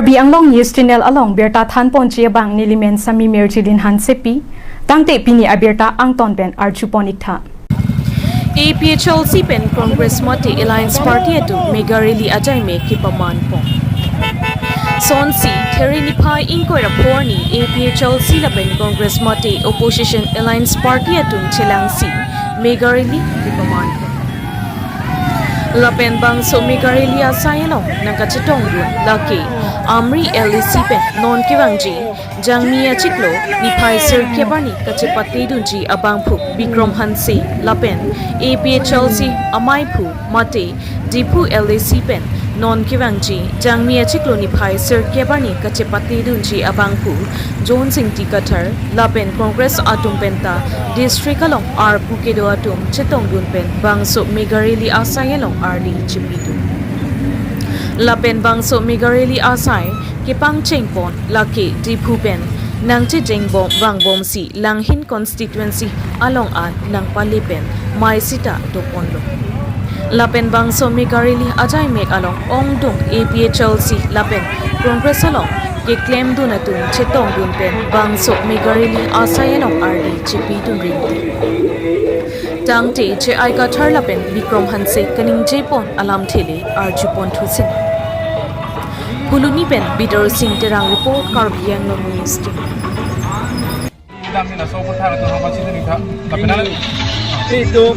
Karbi Anglong News Channel along berta thanpon che bang nilimen sami merjilin han sepi tangte pini abirta angton pen arjupon iktha. APHLC pen Congress mate Alliance Party atu mega rally ajai me kipaman pong. Sonsi Theriniphai ingkoi raphorni APHLC la pen Congress mate Opposition Alliance Party atu chelangsi mega rally kipaman pong. Lapen bang so mega rally asayelo nangka chitong gun laki amri LEC pen non kiwangji jangmia chiklo niphai sir kebani kachepate dunji abangphu Bikram Hanse lapen APHLC amaiphu mate Diphu LEC pen non kiwangji jangmia chiklo niphai sir kebani kachepate dunji abangphu John Singh Tikathar lapen Congress atum penta district along R Pukedo atum chitong dun pen bangso mega rally asayelong RD chipitu. Lapen bangso mega rally asai kepang chengpon laki Diphu pen nangche jengbom wangbom si Langhin constituency along an nangpali pen maisita doponlo. Lapen bangso mega rally ajai mek along ongdung APHLC lapen Congress along ke claim dun atum chetong dun pen bangso mega rally asai along RD chipi dun ringti. Tangte che aika thar lapen Bikram Hanse kaning jepon alam thele arjupon thusin. Puluni pen Bidar Singh Terang report Karbi Anglong News Team. Itu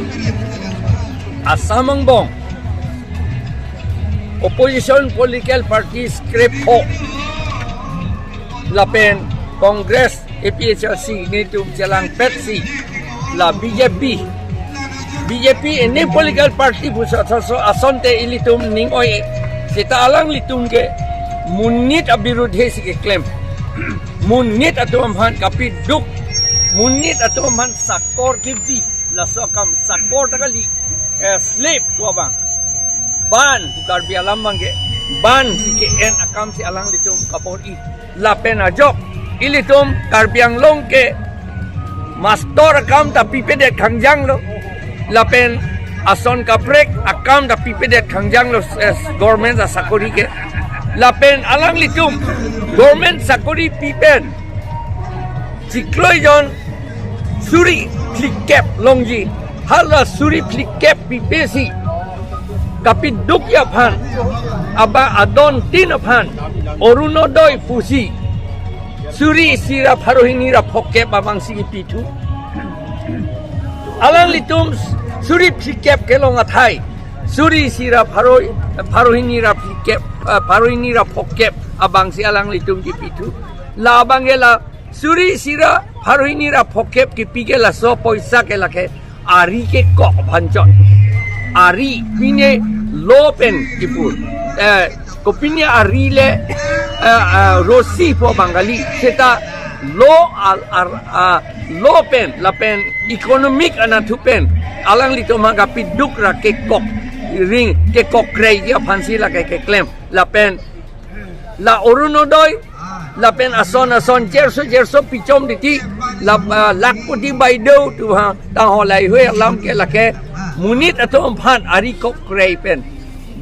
Asamang bong opposition political party script ho lapen Congress APHLC nitum jalang Pepsi la BJP BJP any political party busa so asonte ilitum ning oi sita alang litum ke munit abirudhe si claim munit atum han kapi duk munit atum han sakor kibi la sokam sakor takali slip wa bang ban karbi alam bangge ban si ke en akam si alang litum kapor i lapen ajok ilitum Karbi Anglong ke mastor akam ta pipe de khangjang lo lapen ason kaprek akam ta pipe de khangjang lo government a sakori ke lapen alang litum government sakori pipen চিক্লয়জন suri flick longji hala suri flick pipesi kapi dukya phan aba adon tin phan Orunodoi fusi suri sira pharohini ra phokke babang sigi pithu alang litum suri flick kelong athai suri sira pharoi pharohini ra flick pharohini ra phokke abang si alang litum ki pithu la abangela suri sira pharohini ra phokke ki pige la so poisa ke lakhe ari ke ko bhanchon ari pine lopen kipur kopine ari le rosi po bangali seta lo al ar lopen lapen economic anathupen alang lito maga piduk ra ke kok ring ke kok krei ya phansi la ke claim lapen la Orunodoi lapen ason ason jerso jerso pichom diti la lakpoti baideu tu ha ta holai hue lam ke lake munit atom phan ari kok krei pen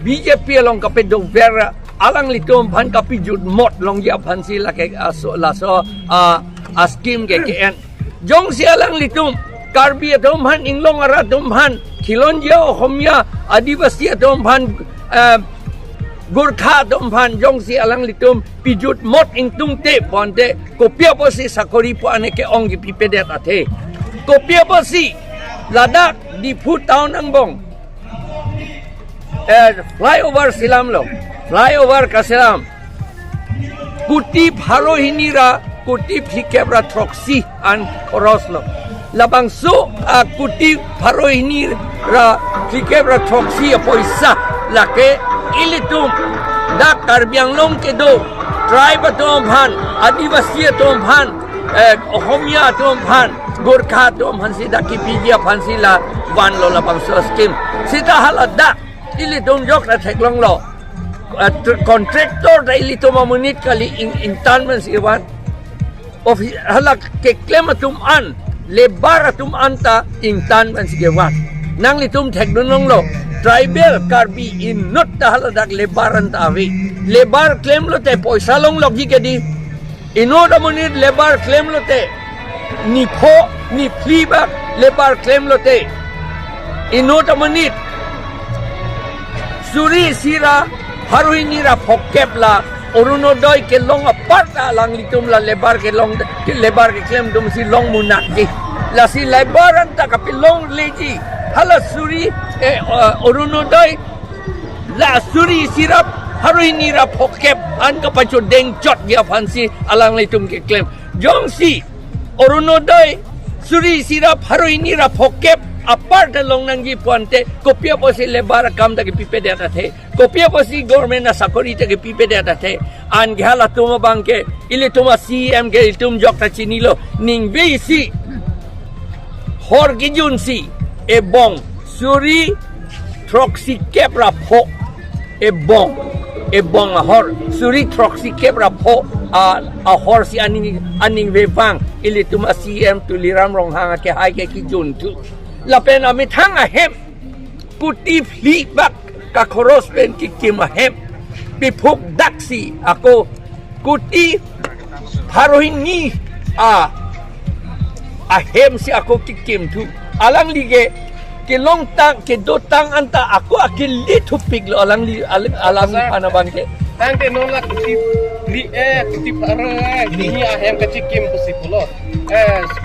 BJP long kape do vera alang litom phan kapi jut mot long ya phansi la ke aso la so a scheme ke ke en jong si alang litum Karbi atom phan inglong ara atom phan Khilonjia Ahomiya Adivasi atom phan Gurkha atom phan jong si alang litum pijut mot ingtung te ponte kopia posi sakori po aneke ong gi pipedet athe kopia posi Ladakh Diphu town angbong flyover silam lo flyover kasilam kuti pharohinira kuti phikebra throksi an khoros lo labangsu a kuti pharohinira phikebra throksi a poisa lake ilitum da Karbi Anglong ke do tribe atom phan Adivasi atom phan Ahomiya atom phan Gorkha atom phan sida ki pijia phan sila wan lo labangsu scheme sita hala da ilitum jok na theklong lo contractor da ilitum amunit kali internment si iwan of halak ke claim atum an lebar atum anta internment si gewan nang litum thek dunong lo. Tribal Karbi ইন not তাহালা labour আবে labour claim লতে পইচা লং লগি কেদি ইনোদামনিত labour claim লতে নিফ নিফ্লি বা labour claim লতে ইনোদামনিত চুৰি চিৰা হাৰুইনিৰা ফকেপলা অৰুণোদয় কে লং aparta lang litum la lebar ke long ke lebar ke claim dum si long munak ji la si lebar anta ka long leji hala suri Arunoday la suri sirap haruini ra phokep an ka pacho deng chot ya fansi alang litum ke claim jong si Arunoday suri sirap haruini ra phokep apart long nangi puante kopia posi lebar kam ta ke pipe de ta the kopia posi government na sakori ta ke pipe de ta the an ghala tuma bangke ile tuma CM ke tum jok ta chinilo ning be si hor gijun si e bong suri troxy kepra pho e bong hor suri troxy kepra pho a hor si aning aning ve bang ile tuma CM tuliram rong hanga ke hai ke kijun tu la pen ami thang a hem kuti fli bak ka khoros pen ki kim a hem pi phuk dak si ako kuti harohin ni a hem si ako ki kim thu alang lige ke long tang ke do tang anta ako akili thu pig lo alang li alang anaban ke tang te non la kuti li e kuti paro ni a hem ka chi kim pusi pulo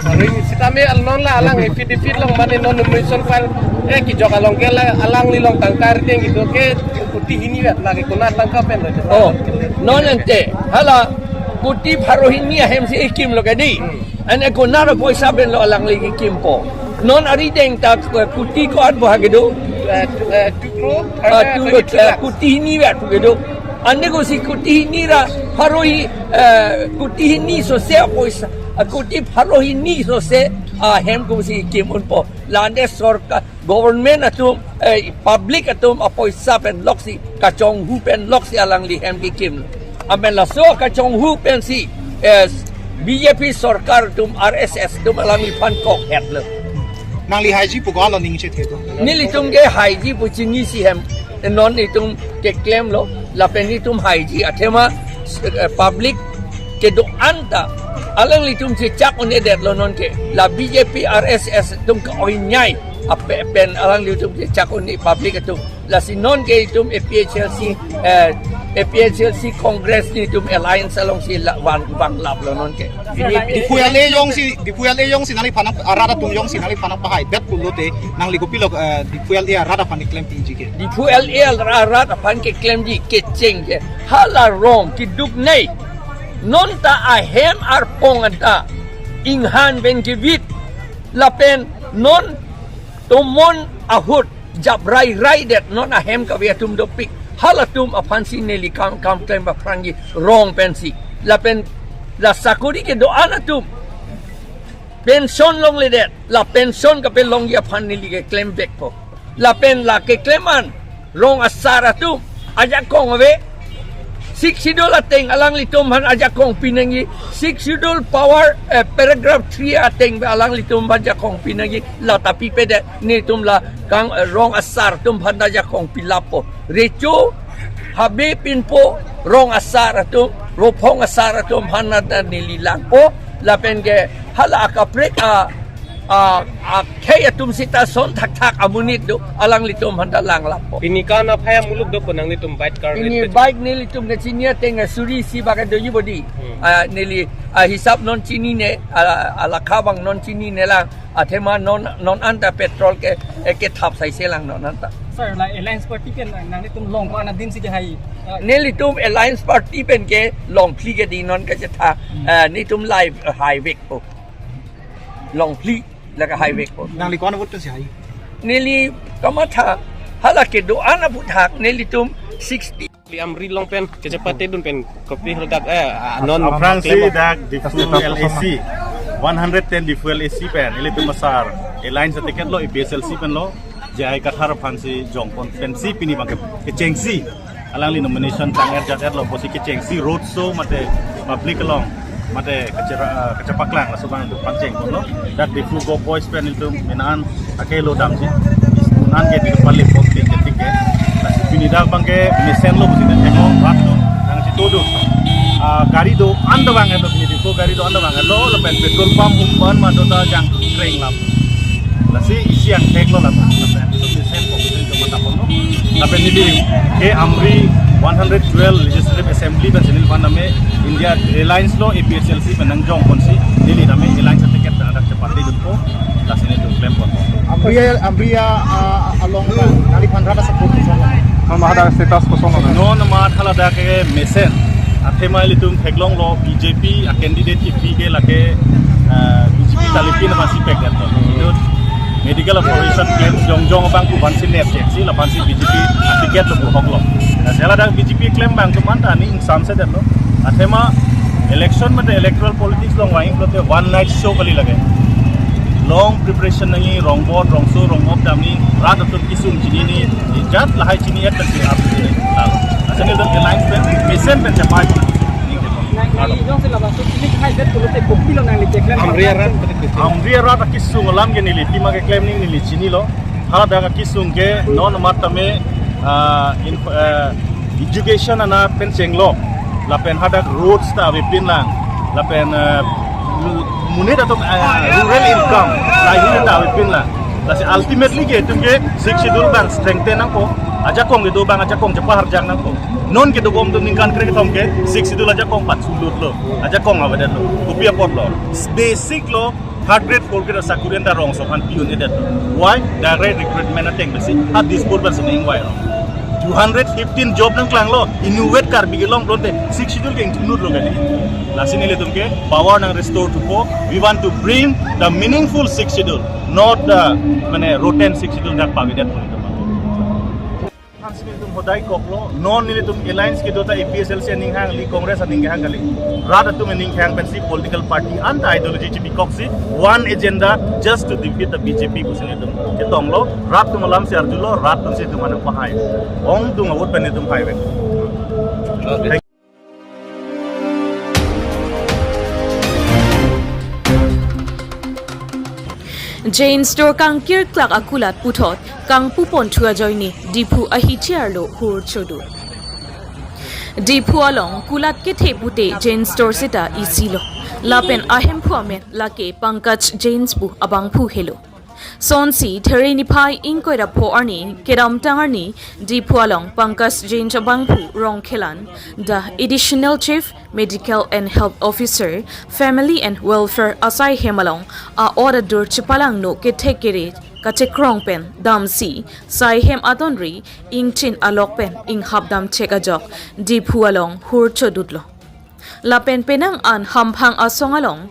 haroin sitame al non la alang e fit fit long mane non nomination file e ki jok along ke la alang li long tangkar teng gitu ke kuti hini wet la ke kona tangka pen lo oh non ante hala kuti pharohin ni hem si kim lo ke di an e kona ro poisa pen lo alang li ki kim po non ari deng ta kuti ko an bo ha ke do 2 crore kuti ni wet ke do ane ko si kuti ni ra pharoi kuti ni so se poisa kuti pharoi ni so se a hem ko si kim un po lande sarkar government atum public atum a poisa pen lok si ka chong hu pen lok si alang li hem ki kim amen la so ka chong hu pen si BJP sarkar tum RSS tum alang li phan kok het lo nang li haiji pu ga lo ning che the to ni li tum ge haiji pu chi ni si hem non ni tum ke claim lo la pen ni tum haiji athema public ke do anta alang li tum che chak on edet lo non ke la BJP RSS tum ka oi nyai a pen alang li tum che chak on ni public tum la si non ke tum APHLC APHLC Congress ni tum alliance along si wan bang lap lo non ke di phuya le yong si di phuya le yong si nang li phanang arada tum yong si nang li phanang pahai bet pulo te nang li kopi lo di phuya le arada phan claim ti ji ke di phuya le arada phan ke claim ji ke cheng ke hala rong ki duk nei non ta a hem ar pong anta inghan ben ki wit la pen non tomon ahut jab rai rai det non a hem ka we tum do pik hala tum a phansi ne li kam kam claim ba prangi rong pensi la pen la sakuri ke do ana tum pension long le det la pension ka pen long ya phan ni li ke claim back po la pen la ke claiman rong asara tum aja kong we six schedule ateng alang litum han aja kong pinangi six schedule power paragraph 3 ateng alang litum han ja kong pinangi la tapi pede ni tum la kang rong asar tum han aja kong pilapo recho habe pinpo rong asar tum ropong asar tum han na nililang po la pen ke hala akaprek a kaya tum sita son thak thak amunit do alang litum han lang lapo pinika na phaya muluk do ponang litum bike car ini bike ni litum ke chinia tenga suri si baga do yibodi nili hisab non chini ne ala khabang non chini ne lang athema non non anta petrol ke thap sai se lang non anta sir la alliance party pen nang litum long ko ana din si ke hai ne litum alliance party pen ke long phli ke di non ka cha tha ni tum live highway ko long phli la ka highway ko nang li kon wut si hai nili kamatha hala ke do ana buthak nili tum 60 li amri long pen ke chapate dun pen kopi dak non Fransi dak di fuel LAC 110 di fuel AC pen ili tum masar alliance ticket lo APSLC pen lo jai kathar fansi jongpon pen si pini bang ke chengsi alang li nomination tanger jat lo posi ke chengsi road show mate public long mate kecapaklang la subang tu panceng lo dak di full go boys pen itu minaan akelo damji nan ke di pali pokti ke tike pini dak bangke mesen lo busi teko rat do nang si todo gari do anda bang lo pini ko gari do anda bang lo lo pen petrol pump umban ma do ta jang treng lap la si isi ang tek lo la pen mesen ko do mata pon la pen ni ke amri 112 Legislative Assembly ben senil pan name India Alliance lo APSLC ben nang jong kon si dili name Alliance ticket ben adak cepat di ko la senil do claim pon Amria Amria along nali pan rata support mahada status ko song non ma thala da ke mesen athema litum theklong lo BJP a candidate ki pi ke lake BJP talipin basi pek dat lo medical operation claim jong jong bang ku bansi nep si la bansi BJP ticket lo bu hok lo sela da BJP claim bang tu man ta ni insam se dat lo athema election mate electoral politics long wai lo te one night show kali lage long preparation nangi rong bot rong so rong op dami rat atur kisum chini ni jat lahai chini at si ap ni la asane dom alliance pen mission pen chapai amria rat kisung lam ge nili tima ke claim ning nili chini lo ha da ka kisung ke non matame education ana pen chenglo la pen hadak roads ta be pin lang la pen mune da tum rural income la hin ta be pin lang la si ultimately ke tum ke six schedule bang strengthen nang ko aja kong ke do bang aja kong cepa harjang nang ko non ke do gom tum ningkan kre ke thom ke six schedule aja kong pat sulut lo aja kong awadan lo kopia pot lo basic lo third grade fourth grade sakuren ta rong so han pion edet why direct recruitment ateng besi at this board person ing why 215 job nang klang lo innovate kar bigilong lonte six schedule ke include lo gani lasini le tumke power nang restore to po we want to bring the meaningful six schedule not the mane rotten six schedule that pavi that tum hodai koklo non nile tum alliance ke dota APSLC ning hang li Congress ning hang gali rada tum ning hang pen si political party and ideology chi bikoksi one agenda just to defeat the BJP kusine tum ke tonglo rat tum lam si arjulo rat tum si tum ane pahai ong tum awut pen tum highway. Jain store kangkir klak akulat puthot kangpu ponthua joini Diphu ahi chiarlo hur chodu Diphu along kulat ke thepute Jain store sita isilo lapen ahem phuamen lake Pankaj Jains bu abangphu helo sonsi therini phai inkoira pho arni keram tangarni Diphu along Pankaj Jains abangphu rong khelan the additional chief medical and health officer family and welfare asai hemalong a order dur chipalang no ke thekere kache krong pen dam si sai hem atonri ingchin alok pen ing habdam chekajok Diphu along hur chodutlo lapen penang an hamphang asong along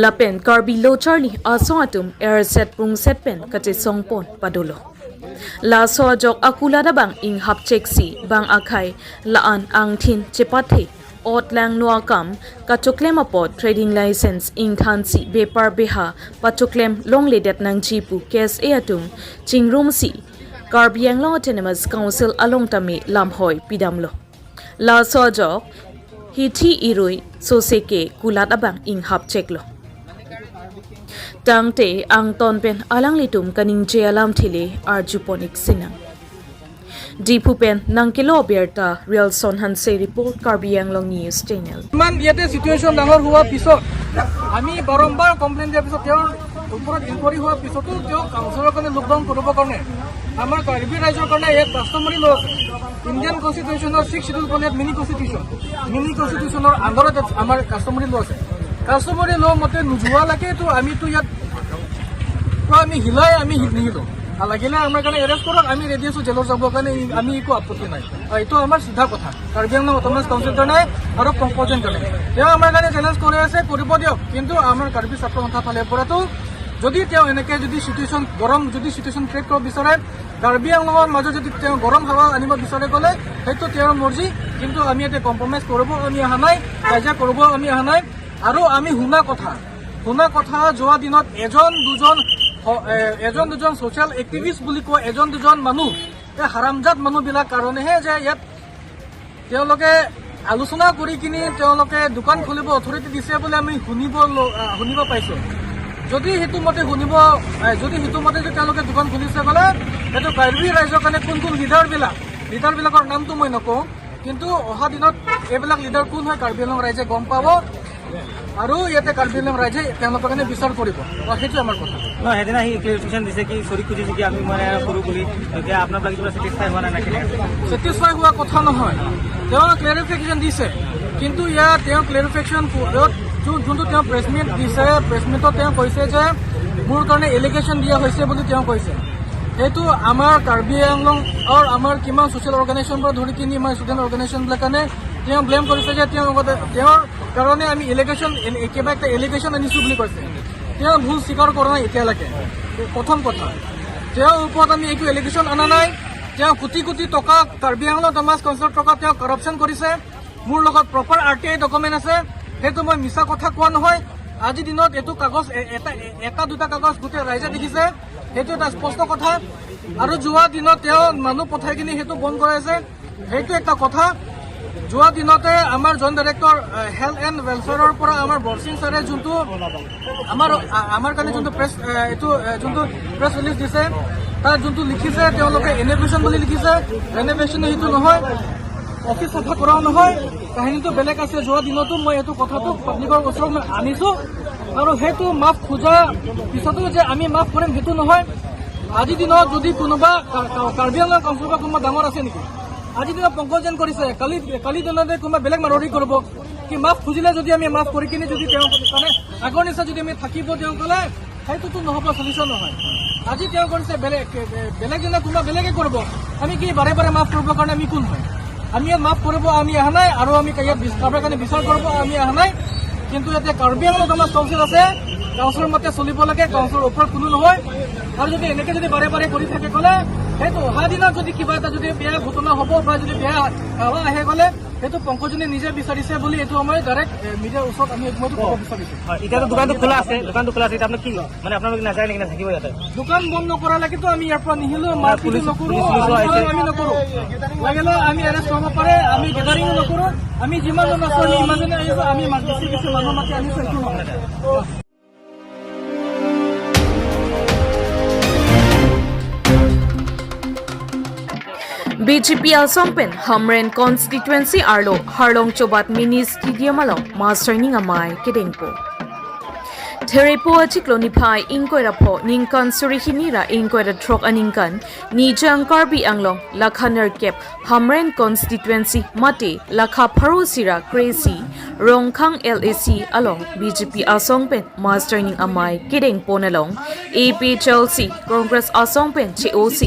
lapen karbi lo charli asong atum air set pung set pen kache songpon padulo la so jok akula da bang ing hap chek si bang akhai laan ang thin chepathe ot lang nuakam kachuklem apot trading license ing thansi bepar beha pachuklem long ledet nang chipu case e atum chingrum si Karbi Anglong Autonomous Council along tami lamhoi pidamlo la so jok hi thi irui so seke kulat abang ing hap cheklo tangte ang ton pen alang litum kaning je alam thile arjuponik sinang Diphu pen nangkilo berta real son hanse report Karbi Anglong News Channel. ইমান ইয়াতে situation ডাঙৰ হোৱাৰ পিছত আমি বাৰম্বাৰ complain দিয়াৰ পিছত তেওঁৰ ওপৰত ইনকুৱাৰী হোৱাৰ পিছতো তেওঁ কাউন্সিলৰ কাৰণে লকডাউন কৰিবৰ কাৰণে আমাৰ কাৰ্বি ৰাইজৰ কাৰণে এক কাষ্টমাৰী ল আছে। ইণ্ডিয়ান কনষ্টিটিউশ্যনৰ ছিক্স শ্বিডিউল কাৰণে ইয়াত মিনি কনষ্টিটিউশ্যন, মিনি কনষ্টিটিউশ্যনৰ আণ্ডাৰত আমাৰ কাষ্টমাৰী ল আছে। কাষ্টমাৰী ল মতে নোযোৱালৈকেতো আমিতো ইয়াত আমি হিলাই আমি নিহিলোঁ। লাগিলে আমাৰ কাৰণে এৰেষ্ট কৰক, আমি ৰেডি আছোঁ জেলত যাবৰ কাৰণে, আমি একো আপত্তি নাই। এইটো আমাৰ চিধা কথা কাৰ্বি আংলং অট'নমাছ কাউন্সিল কাৰণে আৰু কম্পজেণ্ট কাৰণে। তেওঁ আমাৰ কাৰণে চেলেঞ্জ কৰি আছে, কৰিব দিয়ক, কিন্তু আমাৰ কাৰ্বি ছাত্ৰ সন্থা ফালৰ পৰাতো যদি তেওঁ এনেকৈ যদি চিটুৱেশ্যন গৰম যদি চিটুৱেশ্যন ক্ৰিয়েট কৰিব বিচাৰে, কাৰ্বি আংলঙৰ মাজত যদি তেওঁ গৰম হাৱা আনিব বিচাৰে ক'লে সেইটো তেওঁৰ মৰ্জি, কিন্তু আমি ইয়াতে কম্প্ৰমাইজ কৰিব আমি অহা নাই, কাজিয়া কৰিব আমি অহা নাই। আৰু আমি শুনা কথা যোৱা দিনত এজন দুজন ছ'চিয়েল এক্টিভিষ্ট বুলি কোৱা এজন দুজন মানুহ, এই হাৰামজাত মানুহবিলাক কাৰণেহে যে ইয়াত তেওঁলোকে আলোচনা কৰি কিনি তেওঁলোকে দোকান খুলিব অথৰিটি দিছে বুলি আমি শুনিব পাইছোঁ। যদি সেইটো মতে শুনিব, যদি সেইটো মতে যদি তেওঁলোকে দোকান খুলিছে গ'লে সেইটো কাৰ্বি ৰাইজৰ কাৰণে কোন কোন লিডাৰবিলাকৰ নামটো মই নকওঁ, কিন্তু অহা দিনত এইবিলাক লিডাৰ কোন হয় কাৰ্বি আংলং ৰাইজে গম পাব আৰু ইয়াতে কাৰ্বি আংলং ৰাইজে তেওঁলোকৰ কাৰণে বিচাৰ কৰিব। সেইটোৱে আমাৰ কথা। নহয়, সেইদিনা সি ক্লেৰিফিকেশ্যন দিছে কি চৰি খুজিছে কি আমি মানে কৰোঁ বুলি, এতিয়া আপোনালোক কিবা ছেটিছফাই হোৱা নাই নেকি? ছেটিছফাই হোৱা কথা নহয়, তেওঁ ক্লেৰিফিকেশ্যন দিছে, কিন্তু ইয়াত তেওঁ ক্লেৰিফিকেশ্যন যোনটো তেওঁ প্ৰেছ মিট দিছে, প্ৰেছ মিটত তেওঁ কৈছে যে মোৰ কাৰণে এলিগেশ্যন দিয়া হৈছে বুলি তেওঁ কৈছে। সেইটো আমাৰ কাৰ্বি আংলঙৰ আমাৰ কিমান ছ'চিয়েল অৰ্গেনাইজেশ্যন পৰা ধৰি কিনি আমাৰ ষ্টুডেণ্ট অৰ্গেনাইজেশ্যনবিলাক কাৰণে তেওঁ ব্লেম কৰিছে যে তেওঁ তেওঁৰ কাৰণে আমি এলিগেশ্যন কিবা এটা এলিগেশ্যন আনিছোঁ বুলি কৈছে। তেওঁ ভুল স্বীকাৰ কৰা নাই এতিয়ালৈকে। প্ৰথম কথা, তেওঁৰ ওপৰত আমি একো এলিগেশ্যন অনা নাই। তেওঁ কোটি কোটি টকা কাৰ্বি আংলং অট'নমাছ কাউন্সিলৰ টকা তেওঁ কৰাপশ্যন কৰিছে। মোৰ লগত প্ৰপাৰ RTI document আছে, সেইটো মই মিছা কথা কোৱা নহয়। আজিৰ দিনত এইটো কাগজ এটা এটা দুটা কাগজ গোটেই ৰাইজে দেখিছে, সেইটো এটা স্পষ্ট কথা। আৰু যোৱা দিনত তেওঁ মানুহ পঠাই কিনি সেইটো বন্ধ কৰাইছে, সেইটো এটা কথা। যোৱা দিনতে আমাৰ জইণ্ট ডাইৰেক্টৰ হেল্থ এণ্ড ৱেলফেয়াৰৰ পৰা আমাৰ বৰসিং ছাৰে যোনটো আমাৰ কাৰণে যোনটো প্ৰেছ এইটো যোনটো প্ৰেছ ৰিলিজ দিছে, তাত যোনটো লিখিছে তেওঁলোকে ৰেন'ভেশ্যন বুলি লিখিছে। ৰেন'ভেশ্যন সেইটো নহয়, অফিচ চাফা কৰাও নহয়, কাহিনীটো বেলেগ আছে। যোৱা দিনতো মই এইটো কথাটো পাব্লিকৰ ওচৰত মই আনিছোঁ আৰু সেইটো মাফ খোজা পিছতো যে আমি মাফ কৰিম সেইটো নহয়। আজিৰ দিনত যদি কোনোবা কাৰ্বি আংলং কাউন্সিলৰ পৰা কোনোবা ডাঙৰ আছে নেকি? আজিৰ দিনত পংকজ জৈন কৰিছে, কালি দিনতে কোনোবা বেলেগ মাৰোৱাৰী কৰিব কি? মাফ খুজিলে যদি আমি মাফ কৰি কিনি যদি তেওঁ মানে আগৰ নিচিনা যদি আমি থাকিব তেওঁ ক'লে সেইটোতো নহ'ব, চলিউশ্যন নহয়। আজি তেওঁ কৰিছে, বেলেগ বেলেগ দিনা কোনোবা বেলেগে কৰিব। আমি কি বাৰে বাৰে মাফ কৰিবৰ কাৰণে আমি কোন হয়? আমি ইয়াত মাফ কৰিব আমি অহা নাই আৰু আমি ইয়াত কাৰোবাৰ কাৰণে বিচাৰ কৰিব আমি অহা নাই। কিন্তু ইয়াতে কাৰ্বি আংলঙত আমাৰ কাউন্সিল আছে, কাউন্সিলৰ মতে চলিব লাগে, কাউন্সিলৰ ওপৰত কোনো নহয়। আৰু যদি এনেকে যদি বাৰে বাৰে কৰি থাকে ক'লে সেইটো অহা দিনত যদি কিবা এটা যদি বেয়া ঘটনা হ'ব বা যদি বেয়া হাৱা আহে ক'লে সেইটো পংকজনে নিজে বিচাৰিছে বুলি এইটো আমাৰ ডাইৰেক্ট মিডিয়াৰ ওচৰত আমি মইতো ক'ব বিচাৰিছোঁ। এতিয়াতো দোকানটো খোলা আছে, দোকানটো খোলা আছে, এতিয়া আপোনাক কি মানে আপোনালোকে নাযায় নেকি, নাথাকিব ইয়াতে? দোকান বন্ধ নকৰালৈকেতো আমি ইয়াৰ পৰা নিহিলো, মাৰপিটো নকৰো, আমি নকৰো। লাগিলে আমি এৰেষ্ট হ'ব পাৰে, আমি গেডাৰিঙো নকৰো। আমি যিমানজন আছো আমি ইমানজনে আহিছো, আমি বেছি বেছি মানুহ মাতি আনিছো সেইটো নহয়। BJP Asongpen Hamren constituency arlo Harlong Chobat mini stadium along masterning amai kedengpo. Therepo achikloni phai ingkoira pho ningkan surihinira ingkoira throk aningkan nijang Karbi Anglong Lakhaner Kep Hamren constituency mate Lakha Pharosira Crazy Rongkhang LAC along BJP Asongpen masterning amai kedengpo nalong APHLC Congress Asongpen COC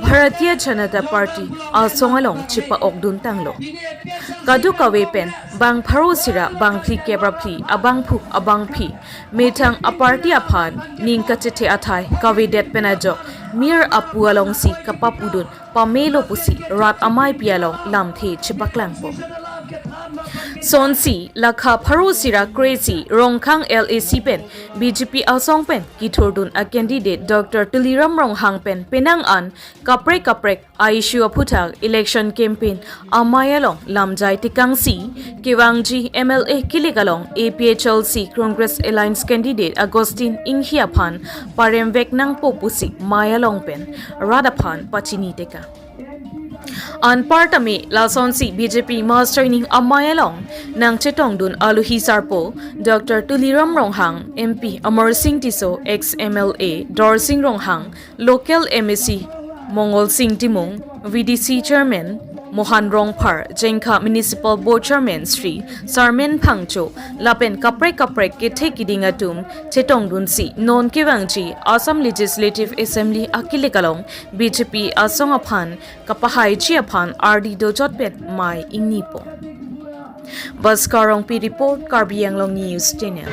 Bharatiya Janata Party Asong along Chipa Okdun Tanglo Kadu kawe pen bang pharosira bang phli kebra phli abang phu abang phi methang aparti aphan ningka chethe athai kawe det penajok mir apu along si kapapudun pamelo pusi rat amai pialong lamthe chipaklangpo Sonsi Lakha Pharosira Crazy Rongkhang LAC pen BJP Asong pen Kithordun a candidate Dr. Tuliram Ronghang pen Penang an Kaprek Kaprek Aishu Aphuthak election campaign Amayalong Lamjai Tikangsi Kewangji MLA Kilikalong APHLC Congress Alliance candidate Agustin Inghiaphan Paremvek Nangpo Pusi Mayalong pen Radaphan Pachini Teka An partame Lasonsi BJP masterning Amayalong Nang Chetongdun Aluhi Sarpo Dr. Tuliram Ronghang MP Amar Singh Tiso ex MLA Dorsing Ronghang local MSc Mongol Singh Timung VDC Chairman Mohan Rongphar Jengkha Municipal Board Chairman Sri Sarmen Phangcho Lapen Kapre Kapre Kethe Kidingatum Chetongdun Si Non Kewangji Assam Legislative Assembly Akilekalong BJP Asong Aphan Kapahai Chiaphan RD Dojot Pen Mai Ingnipo Baskarong P Report Karbi Anglong News Channel.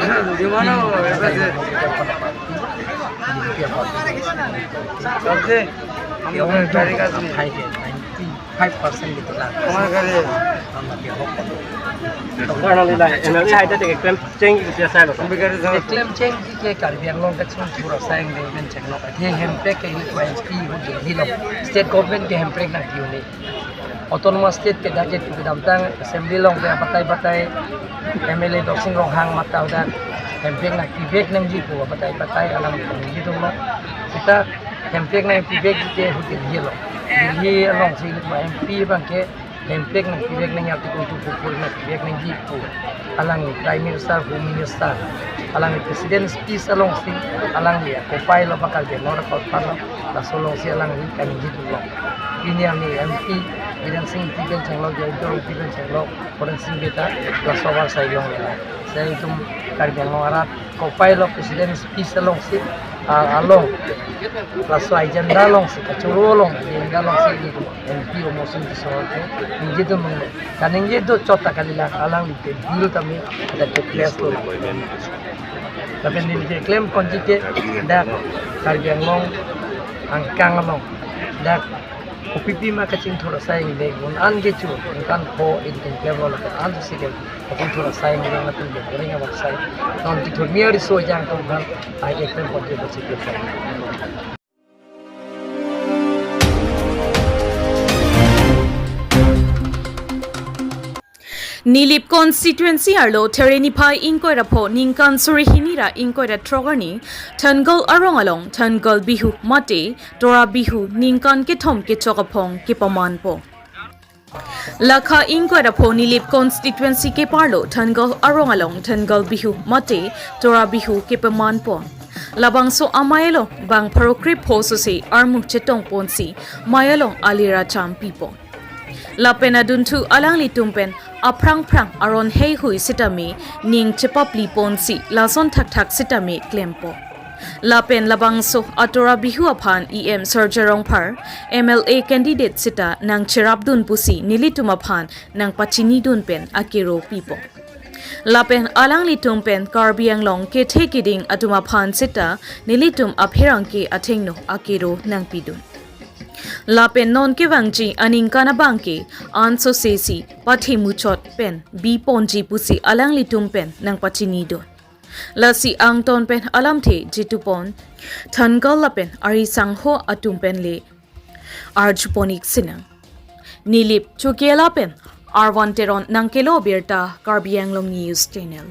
95% gitu lah. Claim change ke Karbi Anglong ka pura sayang development cheng lo the hempe ke MP ho Delhi lo state government ke hempe na diu ne autonomous state ke dake tu damtang assembly long ke batai batai MLA doxing rong hang mata udah hempe na kibek nang ji ko batai batai alam ji dum lo kita hempe na kibek ke ho Delhi lo Delhi along si MP bang ke hempe na kibek nang ya tu tu pur na kibek nang ji ko alang prime minister home minister alang president speech along si alang ya kopai lo bakal je nor ko palo la solong si alang ni kan ji tu lo ini ami MP Biren Singh tiben chenglo jaito tiben chenglo Biren Singh beta la sobar sai long la sai tum Karbi Anglong arat kopai lo president speech along si along la so agenda long si kachuro long agenda long si MP o motion di so ni je tu mong kaning je do chota kalila alang li bill tami da ke place lo tapi ni je claim konji ke da Karbi Anglong angkang long da OPP ma kaching thora sai le gun an ge chu kan kho in ken claim lo an si ke kaching thora sai ngi na tu ge ringa bak sai non ti thor miari so jang to ban ai ke claim konji ko si ke. Nilip constituency arlo Thereni Phai inkoira pho ningkan surihinira inkoira trogarni Thangal arong along Thangal bihu mate Tora bihu ningkan ke thom ke chokapong ke paman po Lakha inkoira pho Nilip constituency ke parlo Thangal arong along Thangal bihu mate Tora bihu ke paman po Labangso amayelo bang pharokri pho so se armu chetong ponsi mayalong alira cham pipo Lapena duntu alangli tumpen aprang prang aron hei hui sitami ning chepapli ponsi lason thak thak sitami klempo Lapen labangso atora bihu aphan EM Sarjarong phar MLA candidate sita nang cherabdun pusi nilitum aphan nang pachini dun pen akiro pipo Lapen alangli tumpen Karbi Anglong ke thekiding atuma phan sita nilitum apherang ke athengno akiro nang pidun Lapen non ke wangji aning kana bangke anso sesi pathi muchot pen bi ponji pusi alangli tumpen nang pachini do lasi angton pen alamthe jitupon thangal lapen ari sangho atum pen le arjuponik sinang Nilip chukela pen R1 teron nangkelo berta Karbi Anglong News Channel.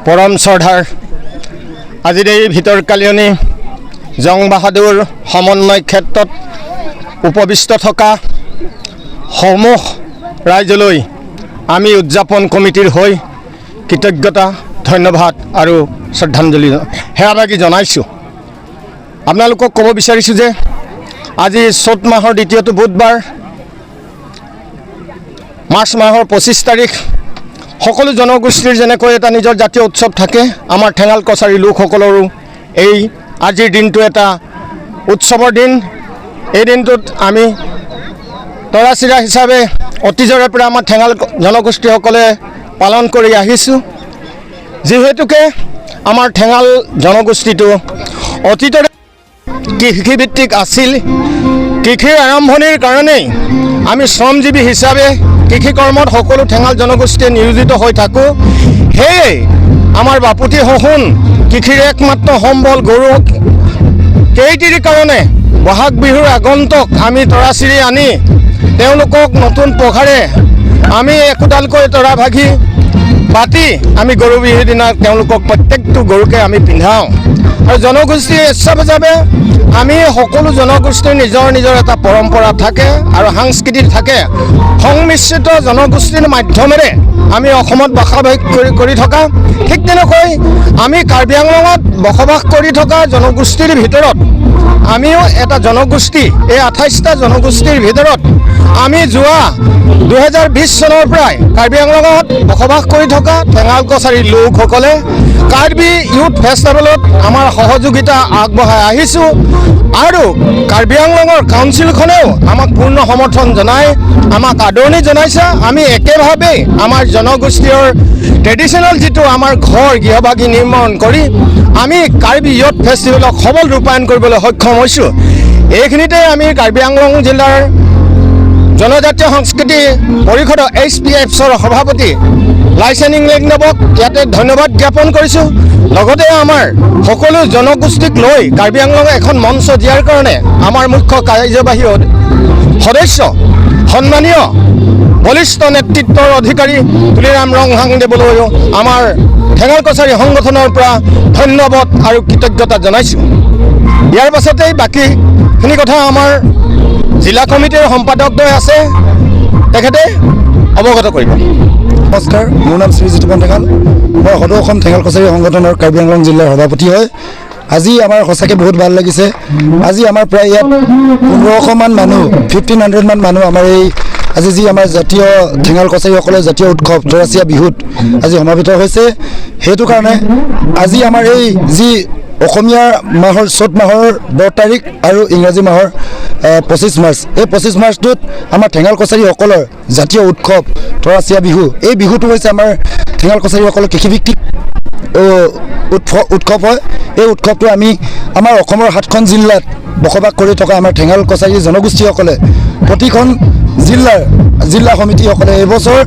পৰম শ্ৰদ্ধাৰ আজিৰ এই ভিতৰ কালিয়নি জং বাহাদুৰ সমন্বয় ক্ষেত্ৰত উপবিষ্ট থকা সমূহ ৰাইজলৈ আমি উদযাপন কমিটিৰ হৈ কৃতজ্ঞতা ধন্যবাদ আৰু শ্ৰদ্ধাঞ্জলি সেৱাভাগি জনাইছোঁ। আপোনালোকক ক'ব বিচাৰিছোঁ যে আজি চ'ত মাহৰ দ্বিতীয়টো বুধবাৰ মাৰ্চ মাহৰ 25 তাৰিখ সকলো জনগোষ্ঠীৰ যেনেকৈ এটা নিজৰ জাতীয় উৎসৱ থাকে, আমাৰ ঠেঙাল কছাৰী লোকসকলৰো এই আজিৰ দিনটো এটা উৎসৱৰ দিন। এই দিনটোত আমি তৰাচিৰা হিচাপে অতীজৰে পৰা আমাৰ ঠেঙাল জনগোষ্ঠীসকলে পালন কৰি আহিছোঁ। যিহেতুকে আমাৰ ঠেঙাল জনগোষ্ঠীটো অতীতৰে কৃষিভিত্তিক আছিল, কৃষিৰ আৰম্ভণিৰ কাৰণেই আমি শ্ৰমজীৱী হিচাপে কৃষিকৰ্মত সকলো ঠেঙাল জনগোষ্ঠীয়ে নিয়োজিত হৈ থাকোঁ। সেয়ে আমাৰ বাপুতি সহোন কৃষিৰ একমাত্ৰ সম্বল গৰু কেইটিৰ কাৰণে বহাগ বিহুৰ আগন্তক আমি তৰাচিৰি আনি তেওঁলোকক নতুন পঘাৰে আমি একোডালকৈ তৰা ভাগি পাতি আমি গৰু বিহুৰ দিনা তেওঁলোকক প্ৰত্যেকটো গৰুকে আমি পিন্ধাওঁ। আৰু জনগোষ্ঠী হিচাপে আমি সকলো জনগোষ্ঠীৰ নিজৰ নিজৰ এটা পৰম্পৰা থাকে আৰু সাংস্কৃতিক থাকে। সংমিশ্ৰিত জনগোষ্ঠীৰ মাধ্যমেৰে আমি অসমত বসবাস কৰি থকা, ঠিক তেনেকৈ আমি কাৰ্বি আংলঙত বসবাস কৰি থকা জনগোষ্ঠীৰ ভিতৰত আমিও এটা জনগোষ্ঠী। এই 28টা জনগোষ্ঠীৰ ভিতৰত আমি যোৱা 2020 চনৰ পৰাই কাৰ্বি আংলঙত বসবাস কৰি থকা ঠেঙাল কছাৰী লোকসকলে কাৰ্বি ইউথ ফেষ্টিভেলত আমাৰ সহযোগিতা আগবঢ়াই আহিছোঁ আৰু কাৰ্বি আংলঙৰ কাউন্সিলখনেও আমাক পূৰ্ণ সমৰ্থন জনাই আমাক আদৰণি জনাইছে। আমি একেভাৱেই আমাৰ জনগোষ্ঠীয় ট্ৰেডিশ্যনেল যিটো আমাৰ ঘৰ গৃহভাগী নিৰ্মাণ কৰি আমি কাৰ্বি ইউথ ফেষ্টিভেলক সবল ৰূপায়ণ কৰিবলৈ সক্ষম হৈছোঁ। এইখিনিতে আমি কাৰ্বি আংলং জিলাৰ জনজাতীয় সংস্কৃতি পৰিষদৰ এইচ পি এফৰ সভাপতি লাইচেন ইংলেংদেৱক ইয়াতে ধন্যবাদ জ্ঞাপন কৰিছোঁ। লগতে আমাৰ সকলো জনগোষ্ঠীক লৈ কাৰ্বি আংলঙে এখন মঞ্চ দিয়াৰ কাৰণে আমাৰ মুখ্য কাৰ্যবাহী সদস্য সন্মানীয় বলিষ্ঠ নেতৃত্বৰ অধিকাৰী তুলিৰাম ৰংহাংদেৱলৈও আমাৰ ঠেঙাল কছাৰী সংগঠনৰ পৰা ধন্যবাদ আৰু কৃতজ্ঞতা জনাইছোঁ। ইয়াৰ পাছতেই বাকীখিনি কথা আমাৰ জিলা কমিটিৰ সম্পাদকদ্বয় আছে, তেখেতে অৱগত কৰিব। নমস্কাৰ, মোৰ নাম শ্ৰী জিতুপন ঠেঙাল। মই সদৌ অসম ঠেঙাল কছাৰী সংগঠনৰ কাৰ্বি আংলং জিলাৰ সভাপতি হয়। আজি আমাৰ সঁচাকৈ বহুত ভাল লাগিছে। আজি আমাৰ প্ৰায় ইয়াত 1500মান মানুহ, 1500মান মানুহ আমাৰ এই আজি যি আমাৰ জাতীয় ঠেঙাল কছাৰীসকলৰ জাতীয় উৎসৱ তৰাচীয়া বিহুত আজি সমাবেত হৈছে। সেইটো কাৰণে আজি আমাৰ এই যি অসমীয়া মাহৰ চ'ত মাহৰ 10 তাৰিখ আৰু ইংৰাজী মাহৰ 25 মাৰ্চ, এই 25 মাৰ্চটোত আমাৰ ঠেঙাল কছাৰীসকলৰ জাতীয় উৎসৱ তৰাচীয়া বিহু। এই বিহুটো হৈছে আমাৰ ঠেঙাল কছাৰীসকলৰ কৃষিভিত্তিক উৎসৱ হয়। এই উৎসৱটো আমি আমাৰ অসমৰ 7খন জিলাত বসবাস কৰি থকা আমাৰ ঠেঙাল কছাৰী জনগোষ্ঠীসকলে প্ৰতিখন জিলাৰ জিলা সমিতিসকলে এইবছৰ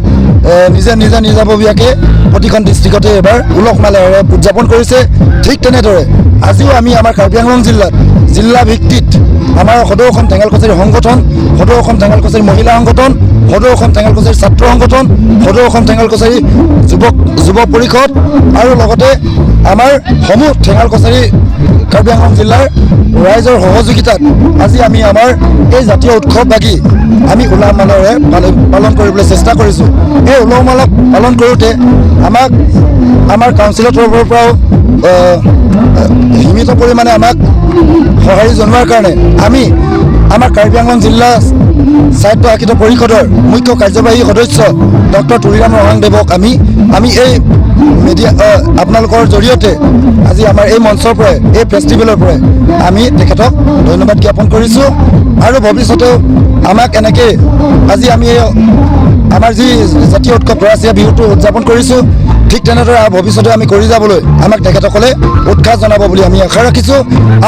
নিজে নিজে নিজাববীয়াকৈ প্ৰতিখন ডিষ্ট্ৰিক্টতে এবাৰ উলহ মালহেৰে উদযাপন কৰিছে। ঠিক তেনেদৰে আজিও আমি আমাৰ কাৰ্বি আংলং জিলাত জিলা ভিত্তিত আমাৰ সদৌ অসম ঠেঙাল কছাৰী সংগঠন, সদৌ অসম ঠেঙাল কছাৰী মহিলা সংগঠন, সদৌ অসম ঠেঙাল কছাৰী ছাত্ৰ সংগঠন, সদৌ অসম ঠেঙাল কছাৰী যুৱ পৰিষদ আৰু লগতে আমাৰ সমূহ ঠেঙাল কছাৰী কাৰ্বি আংলং জিলাৰ ৰাইজৰ সহযোগিতাত আজি আমি আমাৰ এই জাতীয় উৎসৱভাগি আমি উলহ মালহেৰে পালন কৰিবলৈ চেষ্টা কৰিছোঁ। এই উলহ মালহ পালন কৰোঁতে আমাক আমাৰ কাউন্সিলৰ তৰফৰ পৰাও সীমিত পৰিমাণে আমাক সঁহাৰি জনোৱাৰ কাৰণে আমি আমাৰ কাৰ্বি আংলং জিলা স্বায়ত্তশাসিত পৰিষদৰ মুখ্য কাৰ্যবাহী সদস্য ডক্টৰ তুলিৰাম ৰংহাংদেৱক আমি এই মিডিয়া আপোনালোকৰ জৰিয়তে আজি আমাৰ এই মঞ্চৰ পৰাই, এই ফেষ্টিভেলৰ পৰাই আমি তেখেতক ধন্যবাদ জ্ঞাপন কৰিছোঁ। আৰু ভৱিষ্যতেও আমাক এনেকৈ আজি আমি আমাৰ যি জাতীয় উৎসৱ তৰাচীয়া বিহুটো উদযাপন কৰিছোঁ, ঠিক তেনেদৰে আৰু ভৱিষ্যতে আমি কৰি যাবলৈ আমাক তেখেতসকলে উৎসাহ জনাব বুলি আমি আশা ৰাখিছোঁ।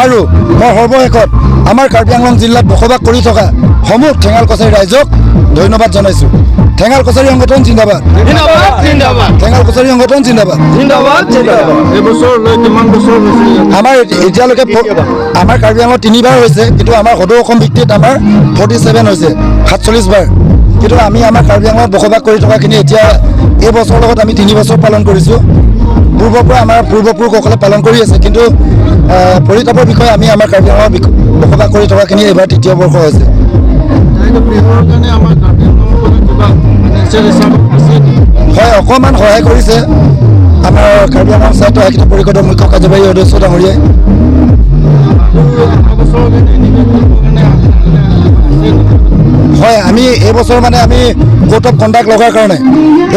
আৰু মই সৰ্বশেষত আমাৰ কাৰ্বি আংলং জিলাত বসবাস কৰি থকা সমূহ ঠেঙাল কছাৰী ৰাইজক ধন্যবাদ জনাইছোঁ। ঠেঙাল কছাৰী সংগঠন জিন্দাবাদ, ঠেঙাল কছাৰী সংগঠন জিন্দাবাদ। আমাৰ এতিয়ালৈকে আমাৰ কাৰ্বি আংলঙত 3বাৰ হৈছে, কিন্তু আমাৰ সদৌ অসম ভিত্তিত আমাৰ 47 হৈছে, 47 বাৰ। কিন্তু আমি আমাৰ কাৰ্বি আংলঙত বসবাস কৰি থকাখিনি এতিয়া এই বছৰৰ লগত আমি 3 বছৰ পালন কৰিছোঁ। পূৰ্বৰ পৰা আমাৰ পূৰ্বপুৰুষসকলে পালন কৰি আছে, কিন্তু পৰিতাপৰ বিষয়ে আমি আমাৰ কাৰ্বি আংলঙত বসবাস কৰি থকাখিনি এইবাৰ 3য় বৰ্ষ হৈছে। হয়, অকণমান সহায় কৰিছে আমাৰ কাৰ্বি আংলং স্বায়ত্তশাসিত পৰিষদৰ মুখ্য কাৰ্যবাহী সদস্য ডাঙৰীয়াই। হয়, আমি এইবছৰ মানে আমি কোৰ্ট অফ কণ্ডাক্ট লগাৰ কাৰণে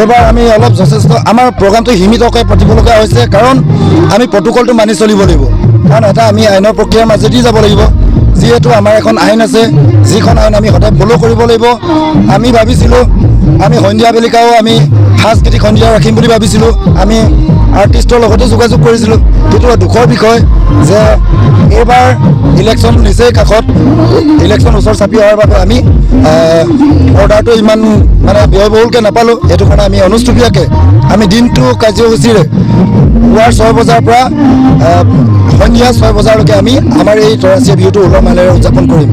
এইবাৰ আমি অলপ যথেষ্ট আমাৰ প্ৰগ্ৰামটো সীমিতকৈ পাতিবলগীয়া হৈছে, কাৰণ আমি প্ৰট'কলটো মানি চলিব লাগিব। কাৰণ এটা আমি আইনৰ প্ৰক্ৰিয়াৰ মাজেদি যাব লাগিব, যিহেতু আমাৰ এখন আইন আছে, যিখন আইন আমি সদায় ফ'ল' কৰিব লাগিব। আমি ভাবিছিলোঁ আমি সন্ধিয়া বেলিকাও আমি সাংস্কৃতিক সন্ধিয়া ৰাখিম বুলি ভাবিছিলোঁ, আমি আৰ্টিষ্টৰ লগতো যোগাযোগ কৰিছিলোঁ। কিন্তু দুখৰ বিষয় যে এইবাৰ ইলেকশ্যন নিচেই কাষত, ইলেকশ্যন ওচৰ চাপি অহাৰ বাবে আমি অৰ্ডাৰটো ইমান মানে ব্যয়বহুলকৈ নাপালোঁ। সেইটো কাৰণে আমি অনুষ্টুপীয়াকৈ আমি দিনটো কাৰ্যসূচীৰে পুৱাৰ 6 বজাৰ পৰা সন্ধিয়া 6 বজালৈকে আমি আমাৰ এই তৰাচীয়া বিহুটো উলহ মালহেৰে উদযাপন কৰিম।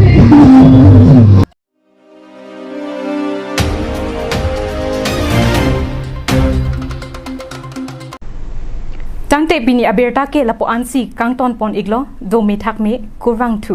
Tangte bini aberta ke lapo ansi kangton pon iglo do me thak me kurang thu.